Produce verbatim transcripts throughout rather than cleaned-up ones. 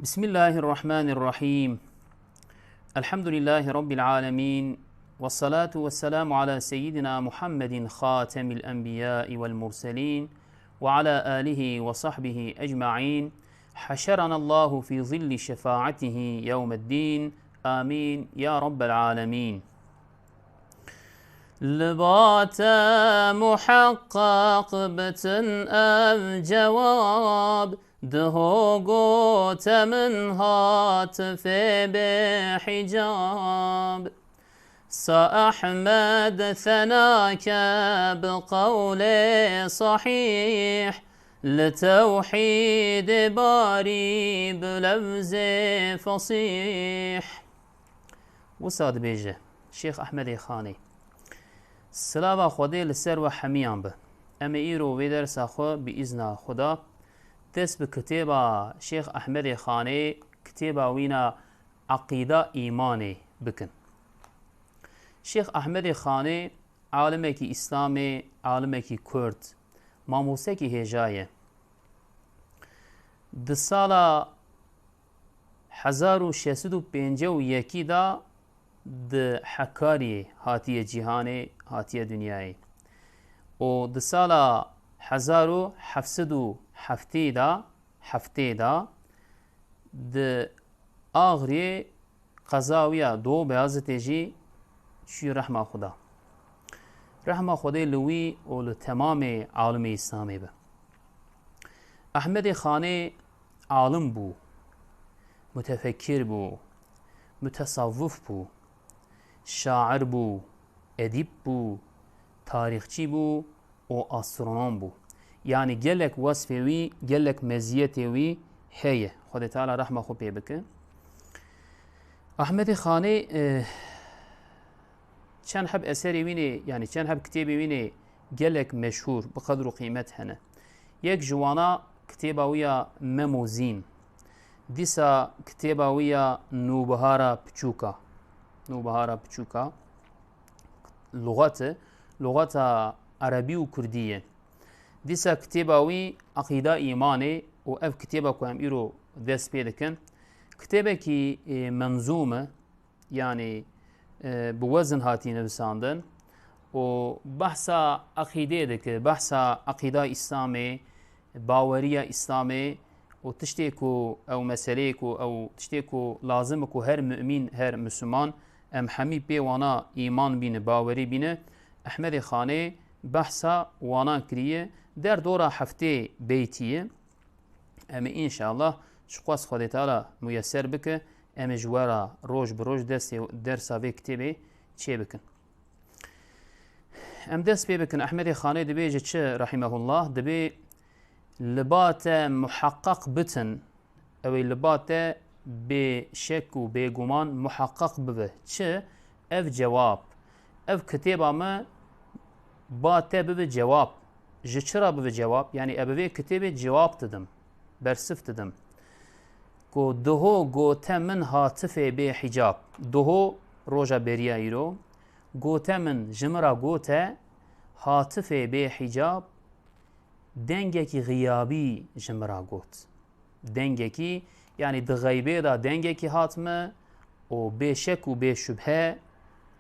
بسم الله الرحمن الرحيم. الحمد لله رب العالمين. والصلاة والسلام على سيدنا محمد خاتم الأنبياء والمرسلين وعلى آله وصحبه أجمعين. حشرنا الله في ظل شفاعته يوم الدين. آمين يا رب العالمين. Li ba te muheqqeq bitin ev cewab, diho gote min hatifê bê hicab. Sa Ehmed thenake bi qewlê sahîh, li tewhîdê barî bi lewzê fesîh. Wisa dibêje Şêx Ehmedê Xanê. Silava Xwedê li ser we hemiyan be. Em ê îro vê dersa xwe bi îzna Xuda dest bi kitêba Şêx Ehmedê Xanê, kitêba wîna Eqîda Îmanê bikin. Şêx Ehmedê Xanê alimekî Îslamê, alimekî Kurd, mamosekî hêja ye. Di sala hezar û şeş sed û pêncî û yekî de di Hekariyê hatiye cîhanê, hatiye dinyayê. Û di sala hezar û heft sed û heftê de, heftê de di Axriyê qeza wî ya Doğu Beyazitê jî çûyî rehma Xuda. Rehma Xwedê li wî û li temamê alimê Îslamê be. Ehmedê Xanê alim bû, mutefekkir bû, mutesawwif bû, şair bû, edîb bû, tarîxçî bû û astronom bû. Yanî gelek wesfê wî, gelek meziyetê wî heye. Xwedê Teala rehma xwe pê bike. Ehmedê Xanê, e, çend heb eserê wî nê, yanî çend heb kitêbê wî nê gelek meşhûr, bi qedr û qîmet hene. Yek ji wana kitêba wî ya Mem û Zîn. Dîsa kitêba wî ya Nûbihara Piçûka. Nûbihara Piçûka. Luxat e. Luxata erebî û kurdî ye. Dîsa kitêba wî Eqîda Îmanê û ev kitêba ku em îro dest pê dikin. Kitêbekî, e, menzûm e. Yanî, e, bi wezin hatî nivisandin û behsa eqîdê dike, behsa eqîda Îslamê, baweriya Îslamê û tiştê ku ew meseleyê ku ew tiştê ku lazim e ku her mumîn, her Misliman em hemî pê wana îman bîne, bawerî bîne, Ehmedê Xanê behsa wana kiriye. Der dora heftê beytî ye. Em ê înşallah ji xwest Xwedê Teala muyeser bike, em ê ji we re roj bi roj destê, dersa vê kitêbê çê bikin. Em dest pê bikin, Ehmedê Xanê dibêje çi, rahimehullah? Dibê li ba te muheqqeq bitin, ew ê li ba te bê şek û bê guman muheqqeq bibe. Çi? Ev cewab. Ev kitêba me ba te bibe cewab. Ji çi re bibe cewab? Yanî ev vê kitêbê cewab didim. Bersiv didim. Ku diho gote min hatifê bê hicab. Diho roja beriya îro. Gote min ji min re gote hatifê bê hicab. Dengekî xiyabî ji min re got. Dengekî, yanî di xeybê de dengekî hat min û bê şek û bê şubhe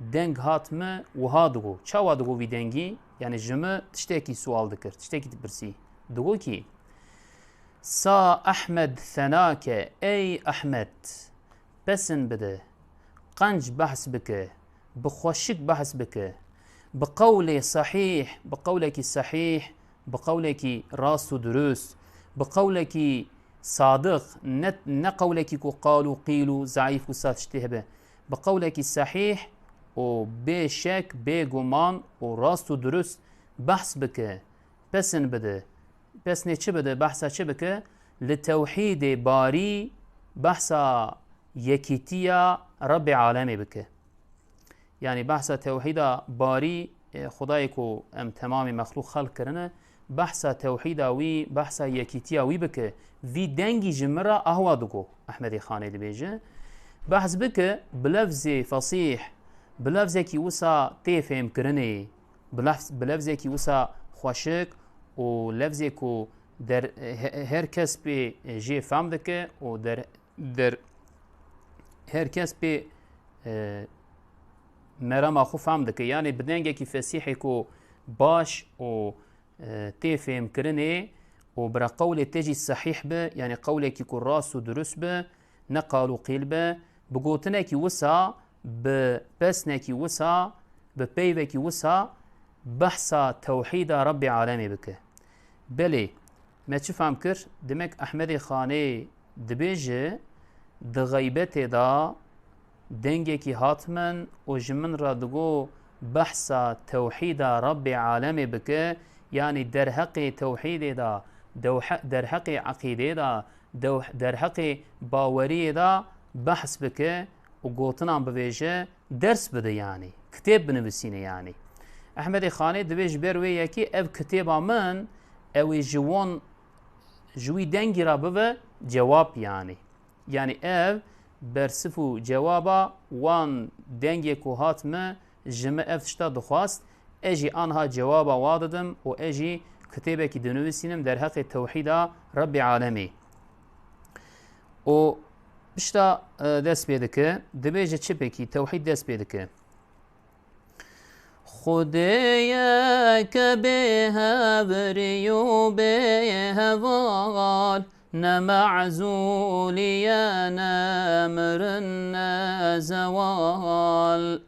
deng hat min wiha digot. Çawa digot vî dengî? Yanî ji min tiştekî sual dikir, tiştekî dipirsî. Digot kî, Sa Ehmed thenake, ey Ehmed, pesin bide, qenc behs bike, bi xweşik behs bike, bi qewlê sehîh, bi qewlekî sehîh, bi qewlekî rast û dirust, bi qewlekî sadiq, ne, ne qewlekî ku qal û qîl û zeîf û sat tiştê hebe, bi qewlekî sehîh û bê şek, bê guman û rast û dirust behs bike, pesin bide. Pesnê çi bide, behsa çi bike? Li tewhîdê barî behsa yekîtiya Rebbê alemê bike. Yanî behsa tewhîda barî, e, Xwedayê ku em temamê mexlûq xelq kirine, behsa tewhîda wî, behsa yekîtiya wî bike. Vî dengî ji min re ahwa digo, Ehmedê Xanê dibêje. Behs bike bi lefzê fesîh, bi lefzekî wisa tê fêmkirinê, bi lefz-, bi lefzekî wisa xweşik û lefzê ku der-, he-, her kes pê jê fehm dike û der-, der her kes pê, e, merama xwe fam dike. Yanî bi dengekî fesîhê ku baş û, e, tê fêmkirinê û bira qewlê te jî sehîh be, yanî qewlekî ku rast û dirust be, ne qal û qîl be, bi gotinekî wisa, bi pesnekî wisa, bi peyvekî wisa behsa tewhîda Rebbê alemê bike. Belê, me çi fam kir? Demek Ehmedê Xanê dibêje, di xeybetê de dengekî hat min û ji min re digo behsa tewhîda Rebbê alemê bike, yanî derheqê tewhîdê de, dewhe-, derheqê eqîdê de, dew-, derheqê baweriyê de behs bike û gotinan bivêje, ders bide yanî. Kitêb binivîsîne yanî. Ehmedê Xanê divê ji ber wê yekê ev kitêba min, ew ê ji wan, ji wî dengî re bibe cewab yanî. Yanî ev bersif û cewaba wan dengê ku hat mi, ji mi ev tişta dixwast, ez jî anha cewaba wa didim û ez jî kitêbekî dinivîsînim derheqê tewhîda Rebbê alemê. Û pişta, e, dest pê dike, dibêje çi pêkî tewhîd dest pê dike. Xwedê yek e bê hevrî û bê heval, ne me'zûlî ye, ne mirin, ne zewal.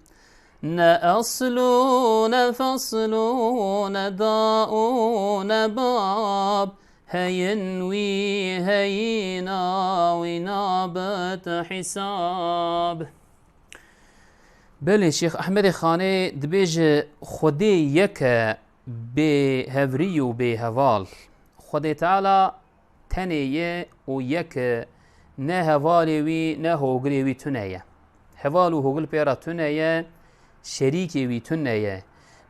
Ne esl û ne fesl û ne da û ne bab, heyin wî, heyîna wî nabit hîsab. Belê, Şêx Ehmedê Xanê dibêje, Xwedê yek e bê hevrî û bê heval. Xwedê Teala tenê ye û yek e, ne hevalê wî, ne hogirê wî tune ye. Heval û hogil pê re tune ye, şerîkê wî tune ye.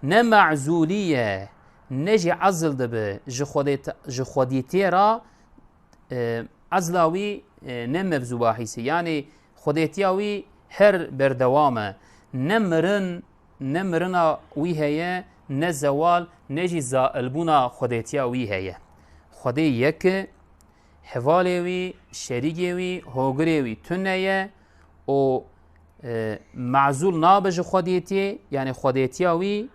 Ne me'zûlî ye, ne jî ezl dibe ji Xwedê te-, ji Xwedîtê re, e, ezla wî, e, ne mevzû bahîs e. Yanî Xwedêtiya wî her berdewam e. Ne mirin, ne mirina wî heye, ne zewal, ne jî zailbûna Xwedêtiya wî heye. Xwedê yek e, hevalê wî, şerîgê wî, hogirê wî tune ye û, e, mezûl nabe ji Xwedêtiyê, yanî Xwedêtiya wî,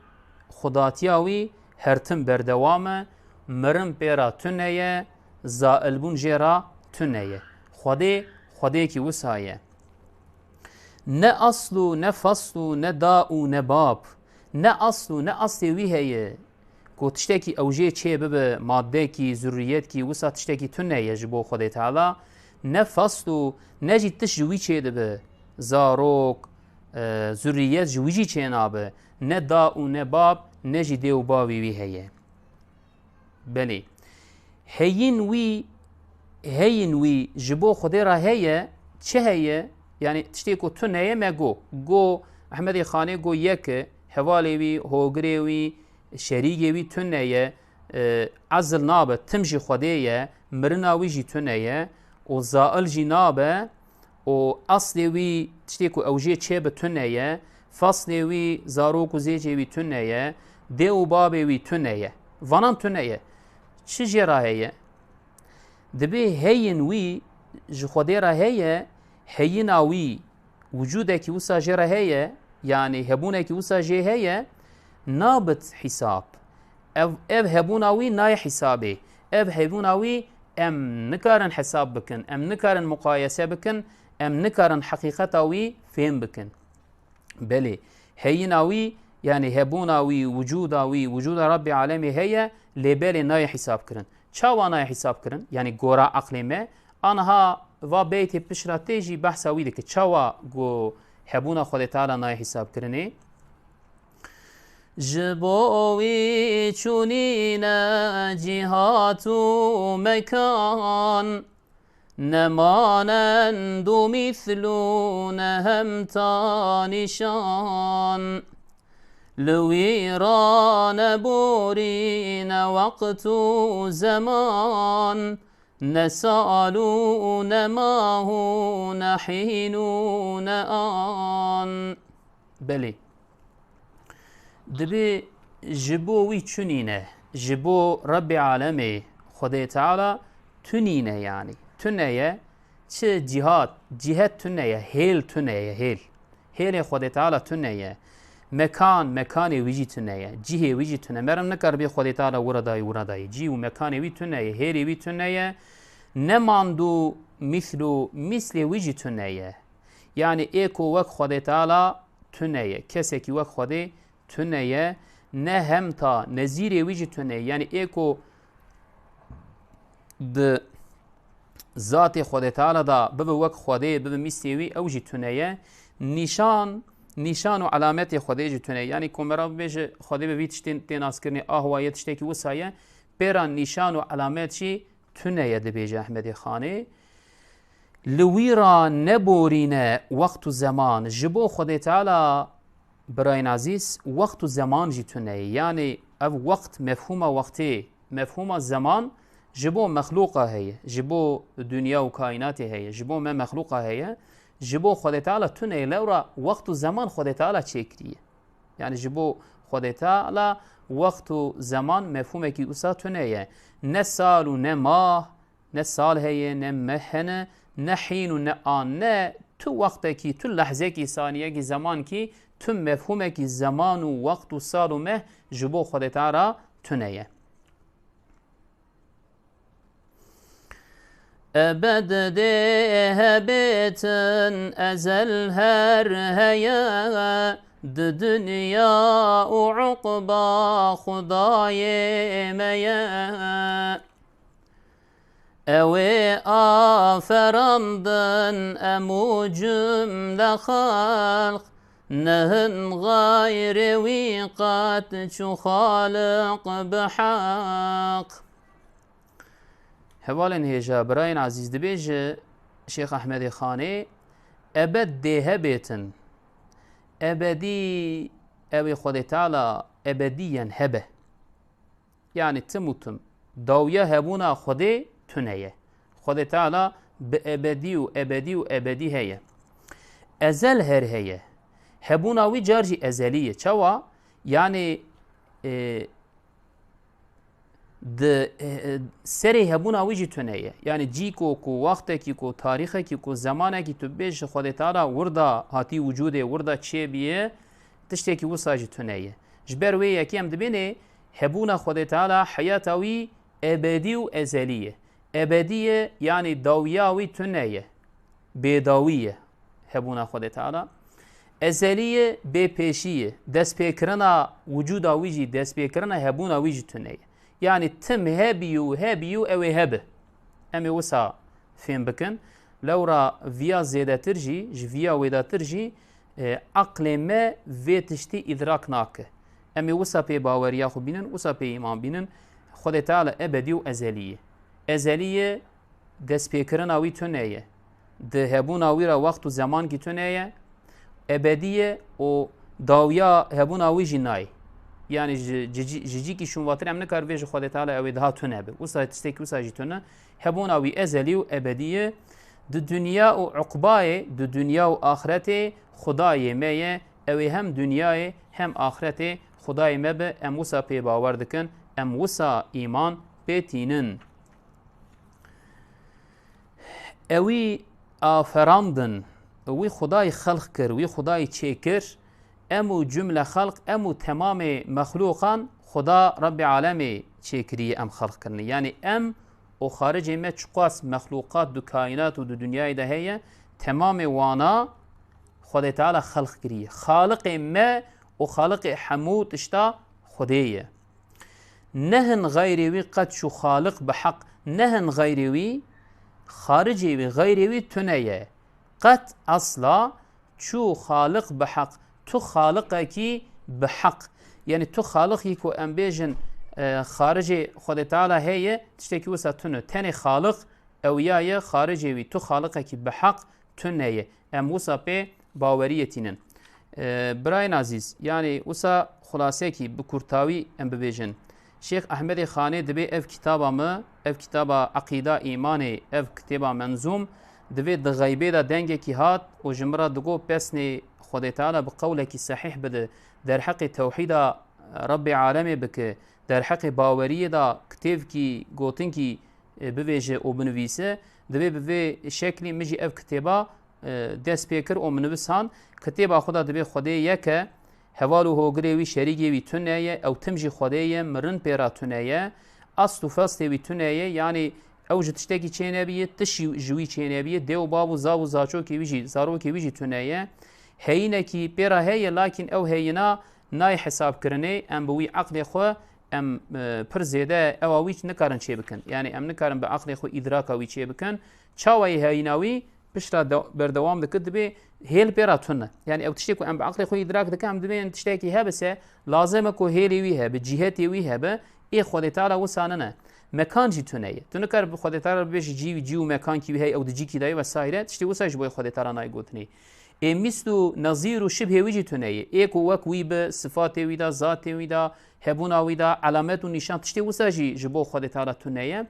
Xwedatiya wî her tim berdewam e, mirin pê re tune ye, zailbûn jê re tune ye. Xwedê, Xwedêkî wisa ye. Ne asl û ne fasl û ne da û ne bab. Ne asl û ne aslê wî heye ku tiştekî ew jê çê bibe, maddekî, zurriyetki, wisa tiştekî tune ye ji bo Xwedê Teala. Ne fasl û ne jî tişt ji wî çê dibe, zarok, e, zurriyet ji wî jî çê nabe. Ne da û ne bab, ne jî dê û bavê wî heye. Belê. Heyîn wî, heyîn wî ji bo Xwedê re heye, çi heye? Yanî tiştê ku tune ye me go. Go, Ehmedê Xanê go yek e, hevalê wî, hogirê wî, şerîgê wî tune ye, e, ezil nabe, tim jî Xwedê ye, mirina wî jî tune ye û zail jî nabe, û aslê wî tiştê ku ew jê çê bi tune ye, faslê wî zarok û zêcê wî tune ye, dê û babê wî tune ye. Vanan tune ye. Çi jê re heye? Dibê heyîn wî ji Xwedê re heye, heyîna wî wicûdekî wisa jê re heye, yanî hebûnekî wisa jê heye, nabit hîsab. Ev, ev hebûna wî nayê hîsabê. Ev hebûna wî em nikarin hesab bikin, em nikarin muqayese bikin, em nikarin heqîqeta wî fêm bikin. Belê, heyîna wî, yanî hebûna wî, wicûda wî, wicûda Rebbê alemê heye, lê belê nayê hîsab kirin. Çawa nayê hîsab kirin? Yanî gora eqlê me, aniha va beytê pişt re tê jî behsa wî dike. Çawa ku hebûna Xwedê Teala nayê hîsab kirinê? Ji bo wî çûnîne cîhat û mekan, ne manend û mîsl û ne hemta nîşan. Li wî re ne borî ne weqt û zeman, ne sal û ne mah û ne hîn û ne an. Belê. Dibê ji bo wî çunîne, ji bo Rebbê alemê, Xwedê Teala tunîne yanî. Tune ye, Çi cîhat, cîhet tune ye, hêl tune ye, hêl. Hêlê Xwedê Teala tune ye. Mekan, mekanê wî jî tune ye. Cihê wî jî tune. Merim nikar bê Xwedê Teala wira dayî, wira dayî. Cî û mekanê wî tune ye, hêlê wî tune ye. Ne mandu mîslu, mîslê wî jî tune ye. Yani ê ku wek Xwedê Teala tune ye. Kesekî wek Xwedê tune ye. Ne hemta nezîrê wî jî tune ye. Yani ê ku di zatê Xwedê Teala da bibe wek Xwedê, bibe mîslê wî, ew jî tune ye. Nîşan, nîşan û alametê Xwedê jî tune ye. Yani ku mera bibêje Xwedê bi vî tiştê tê naskirinê, ahwa ye, tiştekî wisa ye. Pêra nîşan û alamet jî tune ye, dibêje Ehmedê Xanê. Li wî ra neborîne wext û zeman. Ji bo Xwedê Teala, birayên ezîz, wext û zeman jî tune ye. Yani ev wext, mefhûma wextê, mefhûma zeman ji bo mexlûqa heye, ji bo dinya û kaînatê heye, ji bo me mexlûqa heye, ji bo Xwedê Teala tune ye. Lewra wext û zeman Xwedê Teala çêkiriye. Yani ji bo Xwedê Teala wext û zeman mefhûmekî wisa tune ye. Ne sal û ne mah, ne sal heye, ne meh hene, ne hîn û ne an, ne tu wextekî, tu lehzekî, saniyekî, zemankî, tu mefhûmekî zeman û wext û sal û meh ji bo Xwedê Teala tune ye. Ebed dê hebêtin, ezel her heye, di dinya û uqba Xwedayê me ye. Ew ê aferandin em û cumle xelq, nehin xeyrê wî qet çû Xaliq bi heq. Hevalên hêja, birayên ezîz, dibêje Şêx Ehmedê Xanê, ebed dê hebêtin. Ebedî, ew ê Xwedê Teala ebediyen hebe. Yani tim û tim. Dawiya hebûna Xwedê tune ye. Xwedê Teala bi ebedî û ebedî û ebedî heye. Ezel her heye. Hebûna wî car jî ezelî ye. Çawa? Yani, e, di, e, e, serê hebûna wî jî tune ye. Yani cîko ku, wextekî ku, tarîxekî ku, zemanekî tu bêjî Xwedê Teala wirda hatî wicûdê, wirda çêbîye, tiştekî wisa jî tune ye. Ji ber wê yekê em dibênê hebûna Xwedê Teala, heyata wî ebedî û ezelî ye. Ebedî ye, yani dawiya wî tune ye. Bêdawî ye hebûna Xwedê Teala. Ezelî ye, bêpêşî ye. Destpêkirina wicûda wî jî, destpêkirina hebûna wî jî tune ye. Yani tim hebî û hebî û ew ê hebe. Em ê wisa fêm bikin. Lewra viya zêdetir jî, ji viya wêdatir jî, e, eqlê me vê tiştî îdrak nake. Em ê wisa pê baweriya xwe bînin, wisa pê îman bînin. Xwedê Teala ebedî û ezelî ye. Ezelî ye, destpêkirina wî tune ye. Di hebûna wî re wext û zemankî tune ye. Ebedî ye û dawiya hebûna wî jî nayê. Yani ji, ji, ji, ji cîkî şûnvatir em nikar vê ji Xwedê Teala ew ê daha tune be. Wisa tiştekî wisa jî tune. Hebûna wî ezelî û ebedî ye. Di dinya û uqbayê, di dinya û axretê Xwedayê me ye. Ew ê hem dinyayê hem axretê Xwedayê me be. Em wisa pê bawer dikin. Em wisa îman pê tînin. Ewî aferandin, wî Xwedayî xelq kir, wî Xwedayî çêkir, em û cumle xelq, em û temamê mexlûqan Xweda Rebbê Alemê çêkiriye, em xelq kirine. Yanî em û xaricê me çiqas mexlûqat di kaînat û di dinyayê de heye, temamê wana Xwedê Teala xelq kiriye. Xaliqê me û xaliqê hemû tişta Xwedê ye. Nehin xeyrê wî qet çû xaliq bi heq, nehin xeyrê wî, xaricê wî, xeyrê wî tune ye. Qet, esla, çû xaliq bi heq, tu xaliqekî bi heq. Yanî tu xaliqî ku em bêjin, e, xaricê Xwedê Teala heye, tiştekî wisa tune. Tenê xaliq ew ya ye, xaricê wî tu xaliqekî bi heq tune ye. Em wisa pê baweriyê tînin. E, birayên azîz, yanî wisa xulasekî bi kurtawî em bibêjin. Şêx Ehmedê Xanê dibê ev kitaba min, ev kitaba Eqîda Îmanê, ev kitêba menzûm, divê di xeybê de dengekî hat û ji min re digot pesnê Xwedê Teala bi qewlekî sehîh bide, derheqê tewhîda Rebbê Alemê bike, derheqê baweriyê de kitêvkî gotinkî, e, bivêje û binivîse, Divê bi vê şeklî min jî ev kitêba, e, dest pê kir û min nivisan. Kitêba xwe de dibê Xwedê yek e, heval û hogirê wî, şerîgê wî tune ye, ew tim jî Xwedê ye, mirin pê re tune ye, ast û festê wî tune ye, yanî ew ji tiştekî çênebiyê, tiş jî ji wî çênebiyê, dê û bav û zav û zaçokê wî jî, zarokê wî jî tune ye. Heyînekî pê re heye, lakîn ew heyîna nayê hesabkirinê, em bi wî eqlê xwe, em, e, pir zêde ewa wî nikarin çêbikin. Yanî em nikarin bi eqlê xwe îdraka wî çêbikin. Çawa yê heyîna wî pişta de-, berdewam dike, dibê hêl pê re tune. Yanî ew tiştê ku em bi eqlê xwe îdrak dikin, em dibên tiştekî hebe se, lazim e ku hêlê wî hebe, cîhetê wî hebe, ê Xwedê Teala wisa nine. Mekan jî tune ye. Tu nikar bi Xwedê Teala bibêjî cî, cî û mekankî wî heye, ew di cîkî de ye vesaire. Tiştê wisa ji bo Xwedê Teala nayê gotinê. Ê mîsl û nezîr û şibhê wî jî tune ye. Ê ku wek wî bi, sifatê wî de, zatê wî de, hebûna wî de, elamet û nîşan, tiştê wisa jî ji bo Xwedê Teala tune ye.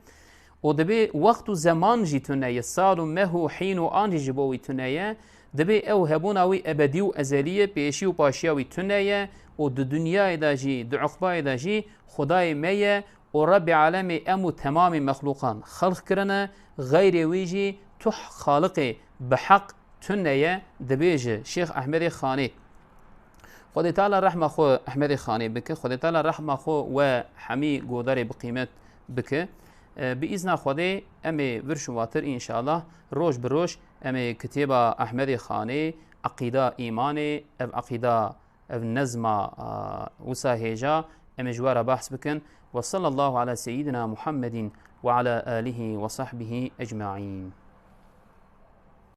Û dibê wext û zeman jî tune ye, sal û meh û hîn û an jî ji bo wî tune ye. Dibê ew hebûna wî ebedî û ezelî ye, pêşî û paşiya wî tune ye û di dinyayê de jî, di uqbayê de jî Xwedayê me ye û Rebbê Alemê em û temamê mexlûqan xelq kirine, xeyrê wî jî tu Xaliqê bi heq tune ye, dibêje Şêx Ehmedê Xanê. Xwedê Teala rehma xwe Ehmedê Xanê bike, Xwedê Teala rehma xwe we hemî godarê bi qîmet bike. E, bi îzna Xwedê em ê vir şûvatir înşallah roj bi roj em ê kitêba Ehmedê Xanê, Eqîda Îmanê, ev eqîda, ev nezma, a, wisa hêja, em ê ji we re behs bikin. Ve sallallahu ala seyyidina Muhammedin ve ala alihi ve sahbihi ecmaîn.